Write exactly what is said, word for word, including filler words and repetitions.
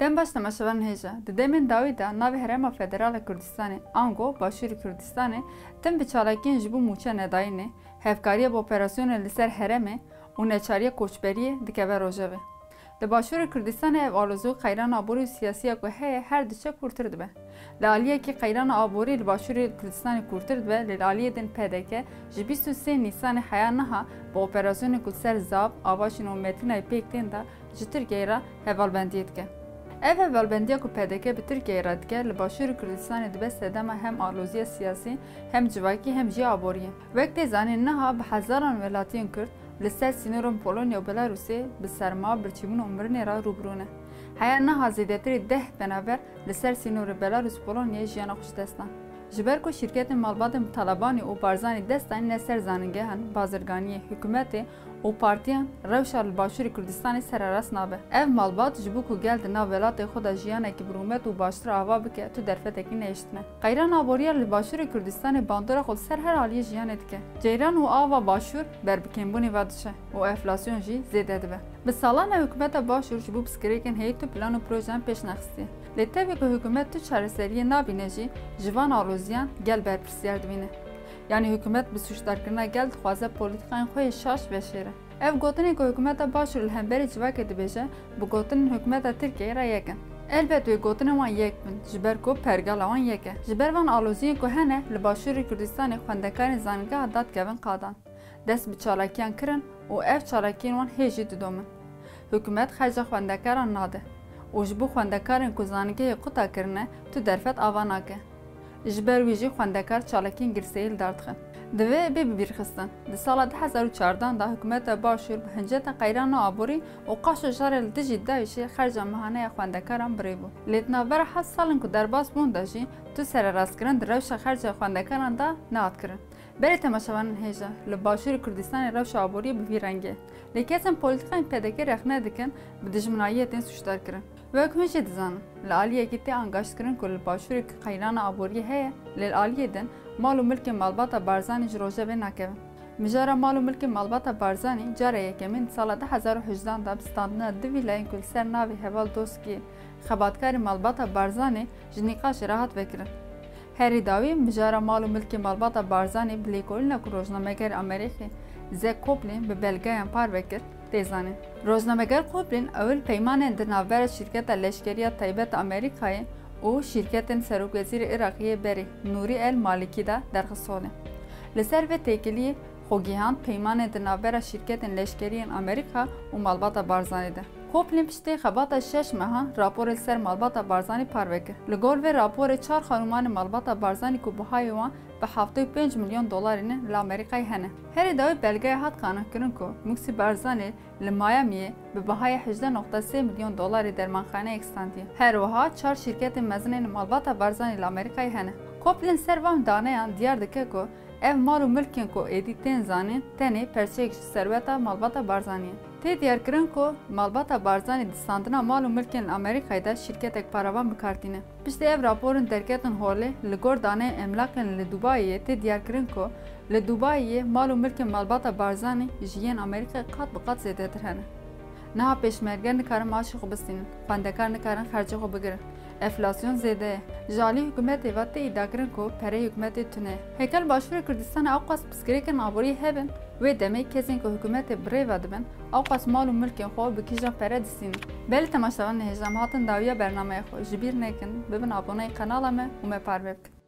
Dem baş temaşevanên hêja. Di demên dawî de navê Herêma Federal a Kurdistanê, ango Başûrê Kurdistanê, tim bi çalakiyên ji bo mûçe nedayînê, hevkariya bi operasyonên li ser herêmê û neçariya koçberiyê dikeve rojevê. Li Başûrê Kurdistanê ev alozî û qeyrana aborî û siyasî ya ku heye her diçe kûrtir dibe. Li aliyekî qeyrana aborî li Başûrê Kurdistanê kûrtir dibe, lê li aliyê din P D K ji bîst û sê Nîsanê heya niha bi operasyonên ku li ser Zap, Avaşîn û Metînayê pêk tên de ji Tirkiyeyê re hevalbendiyê dike. Ev hevalbendiya ku P D K bi Tirkiyeyê re dike, li Başûrê Kurdistanê dibe sedema hem aloziya siyasî, hem civakî, hem jî aboriyê. Wek tê zanîn, niha bi hezaran welatiyên Kurd li ser sînorên Polonya û Belarusê bi serma, birçîbûn û mirinê re rû bi rû ne. Heya niha zêdetirî deh penaber li ser sînorê Belarus-Polonyayê jiyana xwe ji dest dan. Ji ber ku şîrketên malbatên Talebanî û Barzanî dest danîne ser zanîngehan, bazirganiyê, hikûmetê û partiyan, rewşa li Başûrê Kurdistanê sererast nabe. Ev malbat ji bo ku gel di nav welatê xwe de jiyanekî bi rûmet û baştir ava bike, tu derfetekî nehiştine. Qeyran aboriya li Başûrê Kurdistanê bandora xwe li ser her aliyê jiyanê dike. Ceyran û ava Başûr ber bi kêmbûnê ve diçe û enflasyon jî zêde dibe. Bi salan e hikûmeta Başûr ji bo piskirêkên heyî tu plan û projeyan pêş nexistiye. Lê tevî ku hikûmet tu çareseriyê nabîne jî, ji van aloziyan gel berpirsyar dibîne. Yanî hikûmet bi sûcdarkirina gel dixwaze polîtîkayên xwe yê şaş veşêre. Ev gotinên ku hikûmeta Başûr li hemberî civakê dibêje, bi gotinên hikûmeta Tirkiyeyê re yek in. Elbet wê gotinên wan yek bin, ji ber ku pergala wan yek e. Ji ber van aloziyên ku hene, li Başûrê Kurdistanê xwendekarên zanîngeha dadikevin qadan. Dest bi çalakiyan kirin û ev çalakiyên wan hê jî didomin. Hikûmet xerca xwendekaran nade û ji bo xwendekarên ku zanîngehê quta kirine, tu derfet ava nake. Ji ber wî jî xwendekar çalakiyên girseyî li dar dixin. Divê bê bibîrxistin. Di sala du hezar û çardeh de hikûmeta Başûr bi hinceta qeyrana aborî û qaşa jarê li dijî DAIŞê xerca mehaneya xwendekaran birêvbû. Lê di navbera heft salên ku derbas bûn de jî tu sererastkirin di rewşa xerca xwendekaran de nehat kirin. Belê temaşevanên hêja, li Başûrê Kurdistanê rewşa aboriyê bi vî rengê ye. Lê kesên polîtîkayên P D K rexne dikin bi dijminayiyê tên sûcdar kirin. Wek hûn jî dizanin, li aliyekî tê angaştkirin ku li Başûrê qeyrana aboriyê heye, lê li aliyê din mal û milkên malbata Barzanî ji rojevê nakevin. Mijara mal û milkên malbata Barzanî cara yekemîn di sala du hezar û hejdehan de bi standina du vîlayên ku li ser navê Heval Doskî, xebatkarê malbata Barzanî, ji nîqaşê re hat vekirin. Herî dawî, mijara mal û milkê malbata Barzanî bi lêkolîna ku rojnamegerê Amerîkî Zek Koplîn bi belgeyan parve kir, tê zanîn. Rojnameger Koplîn ewil peymanên di navbera şîrketa leşkerî ya taybet a Amerîkayê û şîrketên serokwezîrê Iraqê yê berê Nûrî El Malîkî de derxist holê. Li ser vê têkiliyê xwe gihand peymanên di navbera şîrketên leşkerî yên Amerîka û malbata Barzanî de. Koplîn piştî xebata şeş mehan raporê li ser malbata Barzanî parve kir. Li gor vê raporê çar xanûmanê malbata Barzanî ku bihayê wan bi heftê û pênc milyon dolarî ne li Amerîkayê hene. Herî dawî belgeya hat qanixkirin ku Muksî Barzanî li Miamiyê bi bihayê hejdeh noqta sê milyon dolarî dermanxaneyek standiye. Her wiha çar şîrketên mezin ên malbata Barzanî li Amerîkayê hene. Koplîn ser van daneyan diyar dike ku ev mal û milkên ku êdî tên zanîn, tenê perçeyek ji serweta malbata Barzanî ye. Tê diyarkirin ku malbata Barzanî di standina mal û milkên li Amerîkayê de şîrketek paravan bi kar tîne. Piştî ev raporên derketin holê, li gor daneyên emlakên li Dubayê tê diyarkirin ku li Dubayê mal û milkên malbata Barzanî ji yên Amerîkayê qat bi qat zêdetir hene. Niha pêşmerge nikarin maaşê xwe bistînin, xwendekar nikarin xercê xwe bigirin. Enflasyon zêde ye. Ji alî hikûmetê ve tê îdiakirin ku pereyê hikûmetê tune ye. Heke li Başûrê Kurdistanê ewqas pirsgirêkên aborî hebin, wê demê kesên ku hikûmetê bi rê ve dibin, ewqas mal û milkên xwe bi kîjan pere distînin? Belê temaşevanên hêja, em hatin dawiya bernameya xwe. Ji bîr nekin, bibin aboneyê qenala me û me parve bikin.